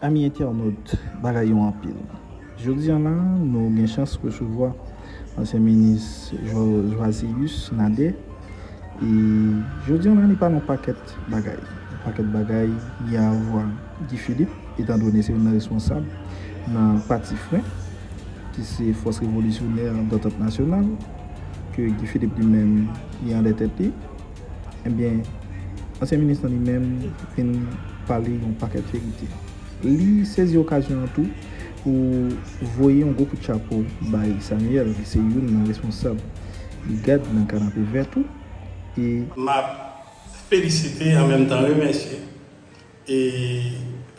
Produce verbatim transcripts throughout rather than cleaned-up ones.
Ami entènot, bagay yo anpil. Jodi a la, nou gen chans resevwa ansyen minis Jo- Joaséus Nader. E jodi a la, li pale yon pakèt bagay. Yon pakèt bagay ki a vwa Guy Philippe, etan done se youn nan responsab nan pati Fren, ki se Fòs Revolisyonè Dantant Nasyonal, ke Guy Philippe li menm li anlè tèt li. Ebyen, ansyen minis lan li menm vin pale yon pakèt verite. Li sezi okazyon an tou pou voye yon gwo kout chapo bay Samuel, ki se youn nan responsab brigad nan Kanapevè tou. E M ap felisite, an menm tan remèsye, e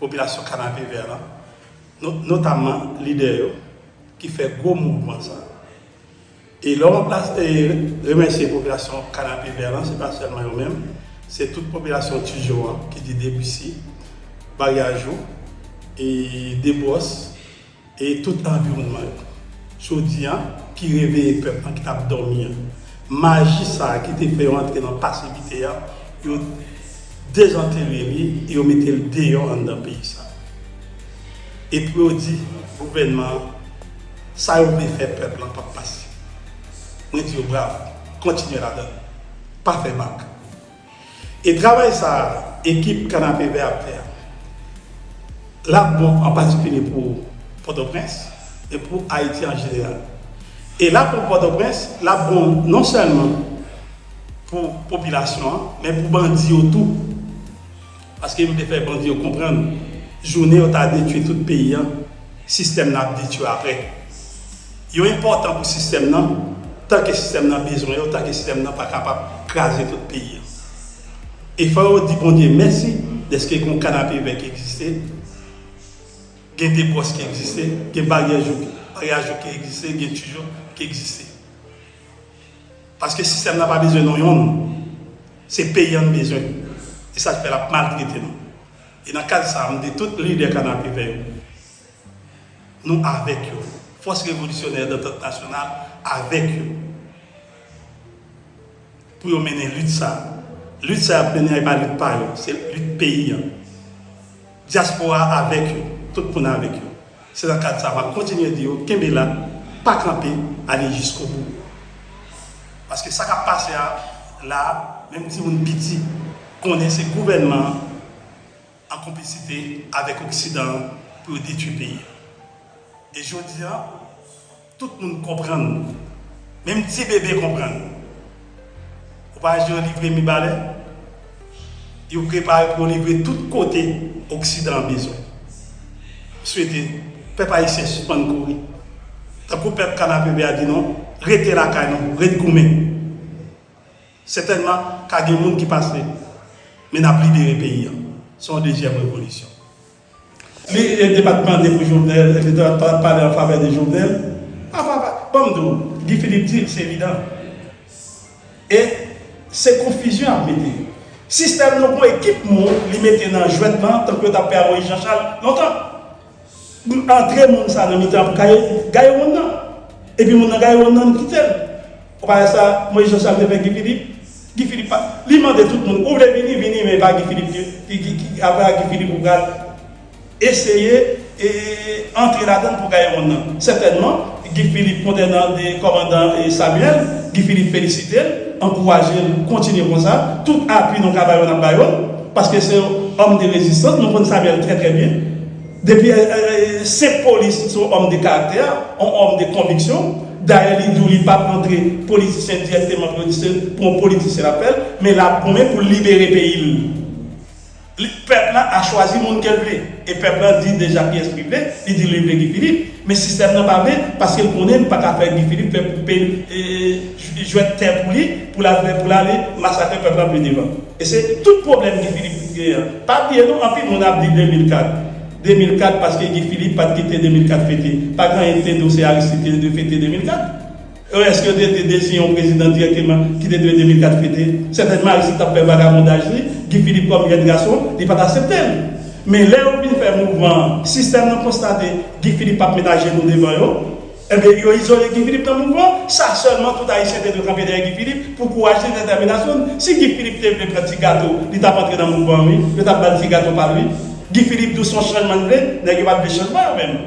popilasyon Kanapevè lan, no- notamman lidè yo ki fè gwo mouvman sa. E lè w anplase, e remèsye popilasyon Kanapevè lan, se pa sèlman yo menm, se tout popilasyon Tijo an ki di Debussy, Baryajou, e Debòs, e tout anviwònman yo. Jodi a, ki reveye pèp lan ki t ap dòmi an. Maji sa a ki te fè yo antre nan pasivite a, yo dezantere li e yo mete l deyò anndan peyi sa. E pou yo di gouvènman an, sa yo vle fè pèp lan p ap pase. Mwen di yo bravo, kontinye ladan l. Pa fè bak. E travay sa a, ekip Kanapevè ap fè a, l ap bon an patikilye pou Pòtoprens, men pou Ayiti an jeneral. E l ap bon pou Pòtoprens, l ap bon non sèlman pou popilasyon an, men pou bandi yo tou. Paske m vle fè bandi yo konprann, jounen yo ta detwi tout peyi an, sistèm nan ap detwi apre. Yo enpòtan pou sistèm nan, tanke sistèm nan bezwen yo, tanke sistèm nan pa kapab kraze tout peyi an. E fò yo di Bondye mèsi dèske gen yon Kanapevè ki egziste, gen Debòs ki egziste, gen Baryajou, Baryajou ki egziste, gen Tijo ki egziste. Paske sistèm nan pa bezwen nou yonn. Se peyi an n bezwen. E sa k fè l ap maltrete nou. E nan kad sa a, m di tout lidè Kanapevè yo, nou avèk yo. Fòs Revolisyonè Dantant Nasyonal avèk yo. Pou yo mennen lit sa a. Lit sa a y ap mennen an, e pa lit pa yo. Se lit peyi an. Dyaspora avèk yo. Tout moun avèk yo. Se nan kad sa a, m ap kontinye di yo, kenbe la, pa kanpe, ale jiskobou. Paske sa k ap pase a la, menm timoun piti konnen se gouvènman an an konplisite avèk Oksidan an pou yo detwi peyi a. E jodi a, tout moun konprann, menm ti bebe konprann. Ou pa wè jan yo livre Mibalè? Yo prepare pou yo livre tout kote Oksidan an bezwen. M swete pèp ayisyen sispann kouri. Tankou pèp Kanapevè a di nou, rete lakay nou, ret goumen. Sètènman, ka gen moun ki pase, men n ap libere peyi an. Se yon dezyèm revolisyon. Li, e, te pa t mande pou Jovenel, li te pa t pale an favè de Jovenel. Pa, pa, pa, ban m di w, Guy Philippe di l, se evidan. E se konfizyon y ap mete. Sistèm nan gon ekip moun li mete nan jwèt lan, tankou yo t ap fè a Moyiz Jan Chal lontan. Antre moun sa nan mitan pou gaye, gaye wonn nan. Epi moun nan gaye wonn nan, nou kite l. Ou pa wè sa Moyiz Jan Chal te fè Guy Philippe? Guy Philippe pa, li mande tout moun, ou vle vini, vini, men pa Guy Philippe ki, ki, ki, ki, apre a Guy Philippe ou pral eseye, e, antre ladan l pou gaye wonn nan. Sètènman, Guy Philippe, kòmandan, e, kòmandan, e, Samuel, Guy Philippe felisite l, ankouraje l, kontinye konsa. Tout apui nou ka ba yo, n ap ba yo l, paske se yon òm de rezistans, nou konn Samuel trè, trè byen. Depi, e, e, e, senp polis, se yon òm de karaktè, yon òm de konviksyon. Dayè, li di w li p ap antre politisyen dirèkteman pou yo di se pou yon politisyen l ap fè l, men l ap goumen pou l libere peyi l. Li, pèp la a chwazi moun ke l vle. E pèp la di deja kiyès li vle, li di li vle Guy Philippe. Men sistèm nan pa vle, paske l konnen li pa ka fè Guy Philippe fè koupe, e, j- jwèt tè pou li, pou l al fè, pou l ale masakre pèp la pi devan. E se tout pwoblèm Guy Philippe genyen an. Pa bliye non, anpil moun ap di de mil kat. De mil kat paske Guy Philippe pa t kite de mil kat fete. Pa gen anyen ki te di w se Aristide ki te dwe fete de mil kat. Èske yo te, te deziyen yon prezidan dirèkteman ki te dwe de mil kat fete? Sètènman, Aristide t ap fè vagabondaj li, Guy Philippe kòm jèn gason, li pa t aksepte l. Men lè yo vin fè mouvman an, sistèm nan konstate Guy Philippe p ap met ajenou devan yo, ebyen, yo izole Guy Philippe nan mouvman an. Sa sèlman tout Ayisyen te dwe kanpe dèyè Guy Philippe pou kouraj li, detèminasyon l. Si Guy Philippe te vle pran ti gato, li t ap antre nan mouvman an, wi. Yo t ap ba l ti gato pa l, wi. Guy Philippe di w se yon chanjman l vle, nèg yo pa t vle chanjman yo menm.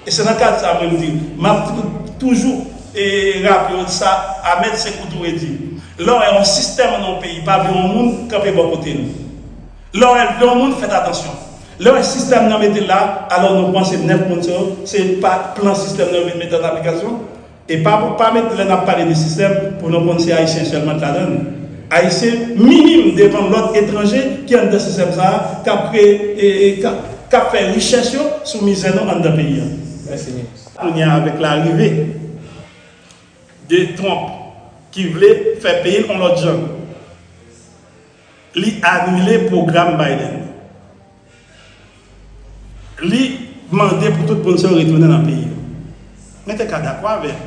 E se nan kad sa mwen m di, m ap tou- toujou e, raple w sa Ahmed Sékou Touré di. Lè w wè yon sistèm nan yon peyi pa vle yon moun, kanpe bò kote l. Lè w wè l vle yon moun, fèt atansyon. Lè w wè sistèm nan mete l la, alò nou panse nèf moun sa yo, se pa plan sistèm nan yo vin mete an aplikasyon. E pa pou pa met lè n ap pale de sistèm pou nou konn se Ayisyen sèlman k ladan l. Ayisyen minim devan lòt etranje ki anndan sistèm sa a, k ap kreye, e, e, k ap, k ap fè richès yo sou mizè nou anndan peyi a. Mèsi, minis. Kounye a, avèk larive de Trump ki vle fè peyi l yon lòt jan, li anile pwogram Biden. Li mande pou tout moun sa yo retounen nan peyi yo. Mwen te ka dakò avè l.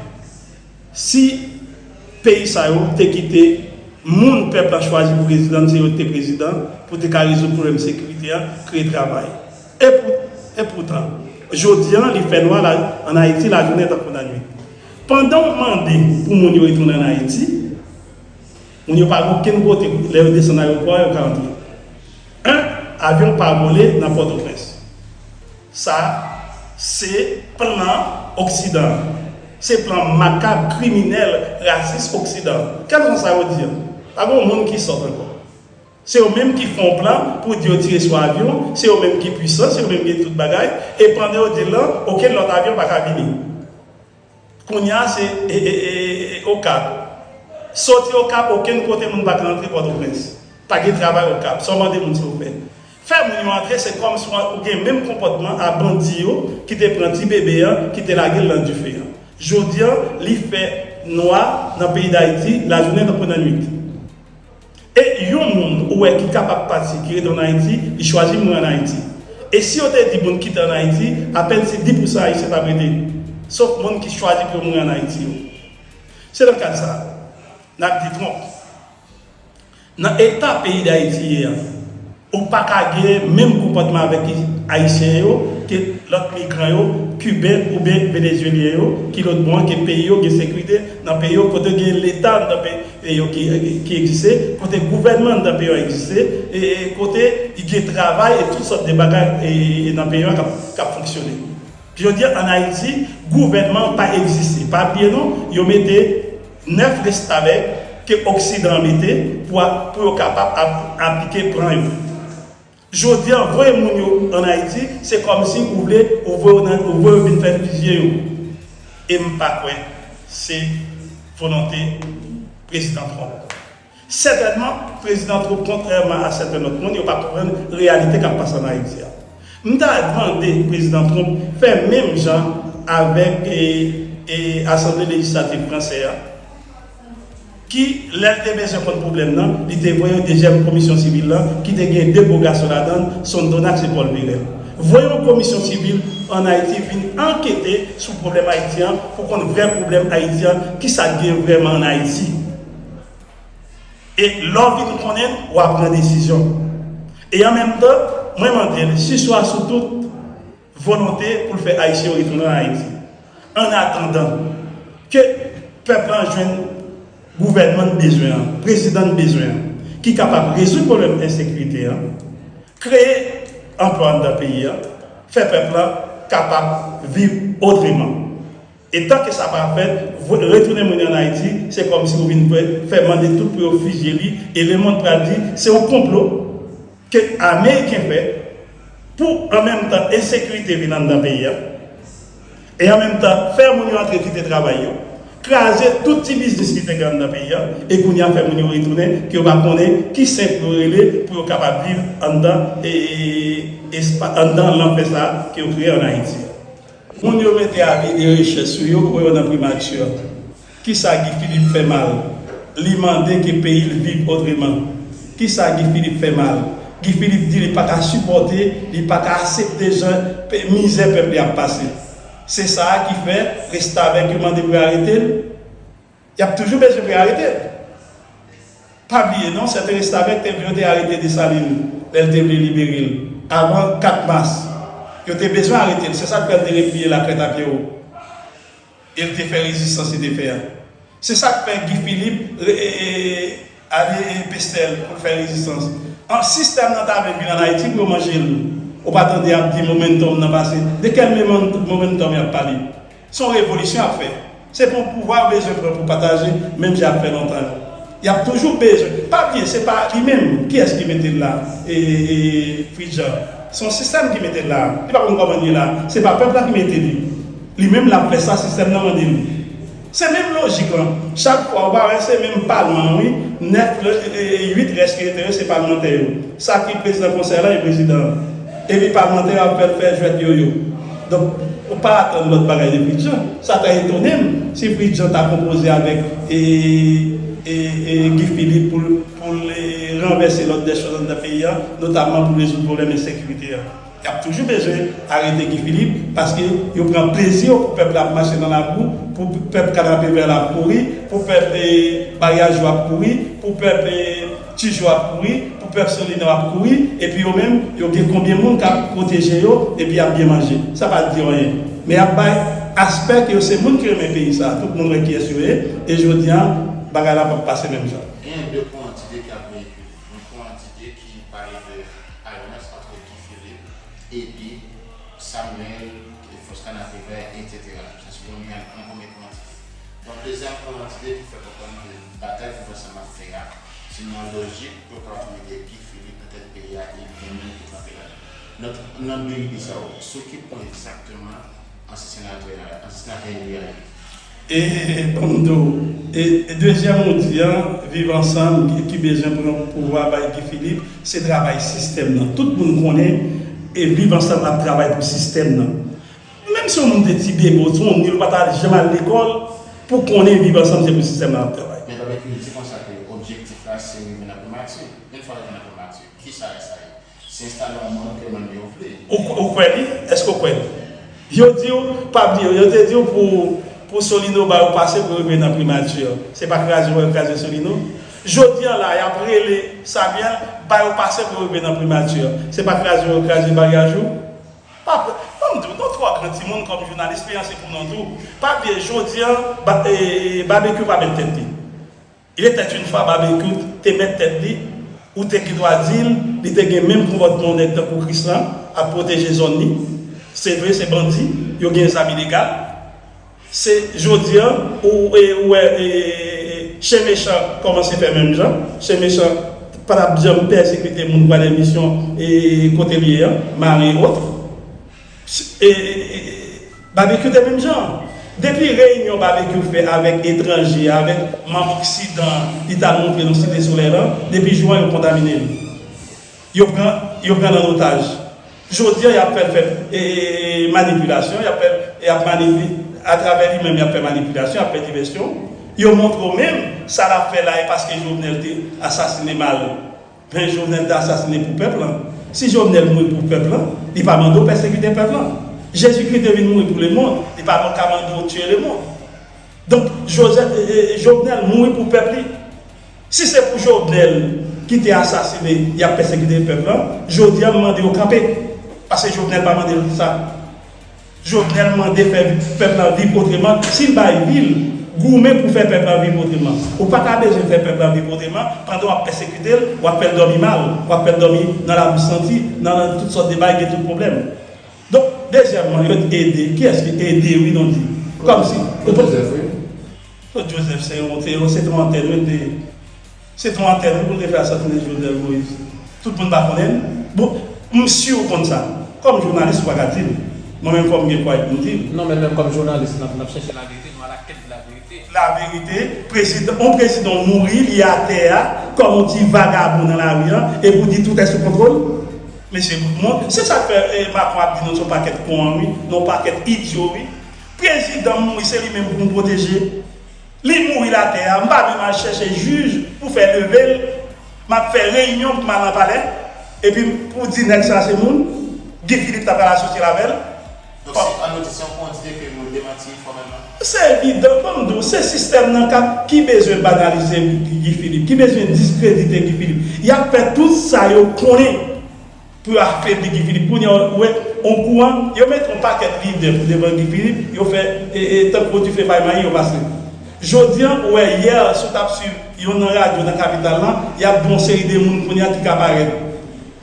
Si peyi sa yo te kite moun pèp la chwazi pou prezidan, se yo te prezidan, pou te ka rezoud pwoblèm sekirite a, kreye travay. E pou, e poutan, jodi an, li fè nwa la, ann Ayiti, lajounen tankou lannwit. Pandan w mande pou moun yo retounen ann Ayiti, moun yo pa gen okenn kote, lè yo desann ayewopò a, yo ka antre. En, avyon pa vole nan Pòtoprens. Sa, se plan Oksidan. Se plan makab, kriminèl, rasis Oksidan. Kèlkeswa sa yo di an, pa gen yon moun ki sòt ankò. Se yo menm ki fè yon plan pou di yo tire sou avyon, se yo menm ki pwisan, se yo menm ki gen tout bagay, e pandan yo di l lan, okenn lòt avyon pa ka vini. Kounye a, se e, e, e, e, Okap. Soti Okap, okenn kote moun pa ka antre Pòtoprens. Pa gen travay Okap. Sa w mande moun sa w fè. Fè moun yo antre, se kòmsi w gen menm konpòtman a bandi yo ki te pran ti bebe an, ki te lage l nan dife an. Jodi an, li fè nwa nan peyi Dayiti, lajounen tankou lannwit. E yon moun ou wè ki kapab pati, ki rete ann Ayiti, li chwazi mouri ann Ayiti. E si yo te di moun kite ann Ayiti, apèn si dis pousan Ayisyen t ap rete. Sof moun ki chwazi pou yo mouri ann Ayiti yo. Se nan kad sa a, n ap di Trump, nan eta peyi Dayiti ye a, ou pa ka gen menm konpòtman avèk Ayisyen yo ke lòt migran yo, Kiben oubyen Venezyelyen yo, ki lòt bò an, ke peyi yo gen sekirite nan peyi yo, kote gen Leta anndan peyi yo ki, ki egziste, kote gouvènman anndan peyi yo egziste, e, e kote gen travay e tout sòt de bagay e, e nan peyi yo k ap, k ap fonksyone. Jodi a, ann Ayiti, gouvènman pa egziste. Pa bliye non, yo mete nèf restavèk ke Oksidan an mete pou a, pou yo kapab ap, aplike plan yo. Jodi a, voye moun yo ann Ayiti, se kòmsi ou vle, ou voye yo nan, ou voye yo vin fè fizye yo. E m pa kwè se volonte Prezidan Trump. Sètènman, Prezidan Trump, kontrèman a sèten lòt moun, yo pa konprann reyalite k ap pase ann Ayiti a. M ta mande Prezidan Trump fè menm jan avèk, e, e, Asanble Lejislatif fransè a, ki, lè l te bezwen konn pwoblèm nan, li te voye dezyèm komisyon sivil lan, ki te gen de gwo gason ladan l, Sondonax e Paul Verel. Voye yon komisyon sivil ann Ayiti vin ankete sou pwoblèm Ayiti an, pou konn vrè pwoblèm Ayiti an, kisa k gen vrèman ann Ayiti. E lè w vin konnen l, w a pran desizyon. E an menm tan, mwen mande l, siswa sou tout volonte pou l fè Ayisyen yo retounen ann Ayiti. Annatandan ke pèp lan jwenn gouvènman n bezwen an, prezidan n bezwen an, ki kapab rezoud pwoblèm ensekirite an, kreye anplwa anndan peyi an, fè pèp lan kapab viv otreman. E tanke sa pa fèt, vo- retounen moun yo ann Ayiti, se kòmsi ou vin fè, fè mande tout pou yo fizye li, e lemonn pral di se yon konplo ke Ameriken fè pou, an menm tan, ensekirite vin anndan peyi a, e an menm tan, fè moun yo antre kite travay yo, kraze tout ti biznis ki te gen anndan peyi a, e kounye a fè moun yo retounen, ke yo pa konnen ki sen pou yo rele, pou yo kapab viv anndan, e, e, espa- anndan lanfè sa a ke yo kreye ann Ayiti a. Moun yo mete avi de rechèch sou yo, voye yo nan primati. Kisa Guy Philippe fè mal? Li mande ke peyi l viv otreman. Kisa Guy Philippe fè mal? Guy Philippe di li pa ka sipòte, li pa ka aksepte jan pe- mizè pèp li ap pase. Se sa a ki fè restavèk yo mande pou yo arete l. Y ap toujou bezwen pou yo arete l. Pa bliye non, sèten restavèk te vle yo te arete Desalin lè l te vle libere l. Avan kat mas, yo te bezwen arete l. Se sa k fè l te repliye Lakrèt a Pyero. E l te fè rezistans li te fè a. Se sa k fè Guy Philippe re- e- e- ale e Pestèl pou l fè rezistans. An, sistèm nan ta vle vin ann Ayiti pou yo manje l. Ou pa tande y ap di momentum nan pase. De kèl momen- momentum y ap pale? Se yon revolisyon y ap fè. Se pou pouvwa yo bezwen pran pou pataje, menm jan y ap fè lontan yo. Y ap toujou bezwen. Pa bliye, se pa li menm. Kiyès ki mete l la? E, e, e, Fritz Jean. Se yon sistèm ki mete l la. Li pa konn kòman li ye la. Se pa pèp la ki mete li. Li menm l ap fè sa sistèm nan mande l. Se menm lojik lan. Chak fwa, ou pa wè, se menm palman an, wi. Nèf, e, e, uit rès ki rete yo, se palmantè yo. Sa ki prezidan konsèy la, e prezidan an. Epi palmantè yo ap fè l fè jwèt yoyo. Donk, ou pa atann lòt bagay de Fritz Jean. Sa ta etone m si Fritz Jean ta konpoze avèk, e, e, e, Guy Philippe pou l, pou l, e, ranvèse lòd dè chòz anndan peyi a, notamman pou rezoud pwoblèm ensekirite a. Y ap toujou bezwen arete Guy Philippe, paske yo pran plezi yo pou pèp la ap mache nan labou, pou pèp Kanapevè la ap kouri, pou pèp, e, Baryajou ap kouri, pou pèp, e, Tijo ap kouri, pou pèp Solino ap kouri, epi yo menm, yo gen konbyen moun k ap pwoteje yo, epi y ap byen manje. Sa pa di anyen. Men y ap bay aspè ke yo se moun ki renmen peyi sa a. Tout moun wè kiyès yo ye, e jodi a, bagay la p ap pase menm jan. Gen de kowantite ki ap veyikile. Yon kowantite ki pale de alyans ant Guy Philippe, Ebi, Samuel, Fòs Kanapevè, etsetera. Sa se premye, yon premye kowantite. Donk, dezyèm kowantite ki fè konprann ke batay Viv Ansanm ap fè a, se nan lojik pou yo kapab mete Guy Philippe nan tèt peyi a, e li menm ki kanpe ladan. Nan, nan de ide sa yo, sou ki pwen egzakteman ansyen senatè a, ansyen senatè Youri a ye? E, ban m di w, e, e dezyèm ou di an, Viv Ansanm, ki, ki bezwen pran pouvwa bay Guy Philippe, se travay sistèm nan. Tout moun konnen, e Viv Ansanm ap travay pou sistèm nan. Menm si yon moun te ti bebe, ou se yon nil, ou pa ta janm al lekòl, pou konnen Viv Ansanm se pou sistèm nan ap travay. Men Barbecue di konsa ke objektif la se rive nan primati. Yon fwa rive nan primati, kisa rès la ye? Se enstale yon moun ke moun yo vle. Ou, ou kwè li? Èske ou kwè li? Yo di w, pa bliye, yo te di w pou, pou Solino ba yo pase pou yo rive nan primati. Se pa kraze yo kraze Solino? Jodi a la, y ap rele Samuel, ba yo pase pou yo rive nan primati. Se pa kraze yo kraze Baryajou? Pa, ban m di w, nou twò gran timoun kòm jounalis, peyi an se pou nou tou. Pa bliye, jodi a, ba, e, Babekyou pa mèt tèt li. Il était une fois Babekyou te mèt tèt li, ou te gen dwa di l, li te gen menm konpòtman yon nèg tankou Kris lan, ap pwoteje zòn li. Se vre, se bandi, yo gen zam ilegal. Se jodi a, ou, e, ou wè, e, e, e, Chen Mechan kòmanse fè menm jan. Chen Mechan pa t ap janm pèsekite moun pou al nan misyon, e, kote li ye a, Mare e ot. E, e, e, Babekyou te menm jan. Depi reyinyon Babekyou fè avèk etranje, avèk manm oksidan, li t al montre nan Site Solèy lan, depi jou an yo kontamine l. Yo pran, yo pran l an otaj. Jodi a, y ap fè l fè, e, e, e, manipilasyon, y ap fè, y ap manipi-, atravè li menm, y ap fè manipilasyon, y ap fè divèsyon. Yo montre w menm, sa l ap fè la, e paske Jovenel te asasine mal. Men Jovenel te asasine pou pèp lan. Si Jovenel mouri pou pèp lan, li pa mande w pèsekite pèp lan. Jezikri te vin mouri pou lemonn, li pa ka mande w tiye lemonn. Donk, Jozèf, e, e, Jovenel mouri pou pèp li. Si se pou Jovenel ki te asasine, y ap pèsekite pèp lan, jodi a, m mande yo kanpe. Paske Jovenel pa mande l sa. Jovenel mande fè pèp la viv otreman. Si l bay vi l, goumen pou fè pèp la viv otreman. Ou pa ka bezwen fè pèp la viv otreman pandan w ap pèsekite l, w ap fè l dòmi mal, w ap fè l dòmi nan labou santi, nan, nan tout sòt de bagay, gen tout pwoblèm. Donk, dezyèmman, yo ede. Kiyès ki ede, wi, nou di? Kòmsi. Claude Joseph, wi. Claude Joseph, se yon, se yon, se yon antèn, wi, te, se yon antèn, wi, pou l te fè asasine Jovenel Moïse. Tout moun pa konnen l. Bon, m si w konn sa. Kòm jounalis, ou pa ka di l. Mwen menm, fò m gen kouraj pou m di l. Non, men menm kòm jounalis, n ap, n ap chèche laverite, nou a la kèt de laverite. Laverite, prezidan, yon prezidan mouri, li atè a, kòm yon ti vagabon nan lari a, epi w di tout est sous contrôle? Mesye, bout mond, se sa k fè, e, Macron ap di nou se yon pakèt kon an, wi, nou yon pakèt idyo, wi. Prezidan mouri, se li menm pou nou pwoteje. Li mouri l atè a, m pa menm al chèche jij pou fè leve l. M ap fè reyinyon pou m al nan palè, epi pou di nèg sa se moun, Guy Philippe ta pral asosye l avè l. Donk, se, an nou di, se yon kowantite ke nou demanti fòmèlman? Se evidan, ban m di w, se sistèm nan k ap, ki bezwen banalize Guy Philippe, ki bezwen diskredite Guy Philippe. Y ap fè tout sa yo konnen pou yo afebli Guy Philippe. Kounye a, ou wè, on kou an, yo mete yon pakèt lidè pou devan Guy Philippe, yo fè, e, e, tankou dife bay mayi, yo pase. Jodi a, ou wè, yè, si w t ap swiv youn nan radyo nan kapital lan, y ap gen yon seri de moun kounye a ki ka parèt.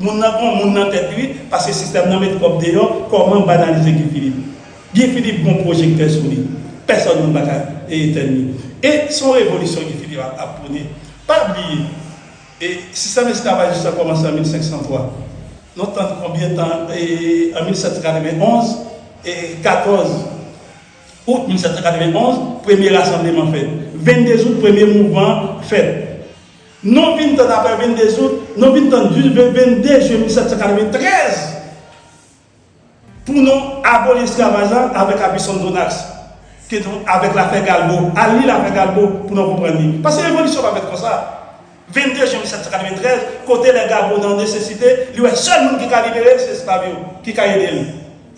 Moun nan gon moun nan tèt li, paske sistèm nan met kòb deyò, kòman banalize Guy Philippe? Guy Philippe gon pwojektè sou li. Pèsòn moun pa ka etèn li. E se yon revolisyon Guy Philippe ap, ap pwone. Pa bliye, e sistèm esklavajis la kòmanse an mil senk san twa. Nou tann konbyen tan, e, an mil sèt san katrevenn onz, e, katòz out mil sèt san katrevenn onz, premye rasanbleman fèt. Vennde out, premye mouvman fèt. Nou vin tann apre vennde out, nou vin tann di vennde jen mil sèt san katreventrèz pou nou aboli esklavaj la avèk Abison Donax, ki tou avèk lafè Galbo. A li lafè Galbo pou nou konprann li. Paske revolisyon pa fèt konsa. Vennde jen mil sèt san katreventrèz, kote lè Galbo nan nesesite, li wè sèl moun ki ka libere l se esklav yo, ki ka ede l.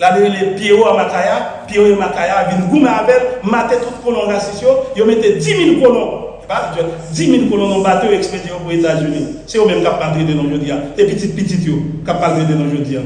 L ale rele Pierrot a Macaya, Pierrot e Macaya vin goumen avè l, mate tout kolon rasis yo, yo mete dis mil kolon, e pa dis mil kolon nan bato, yo ekspedye yo pou Etazini. Se yo menm k ap maltrete nou jodi a, e pitit pitit yo k ap maltrete nou jodi a.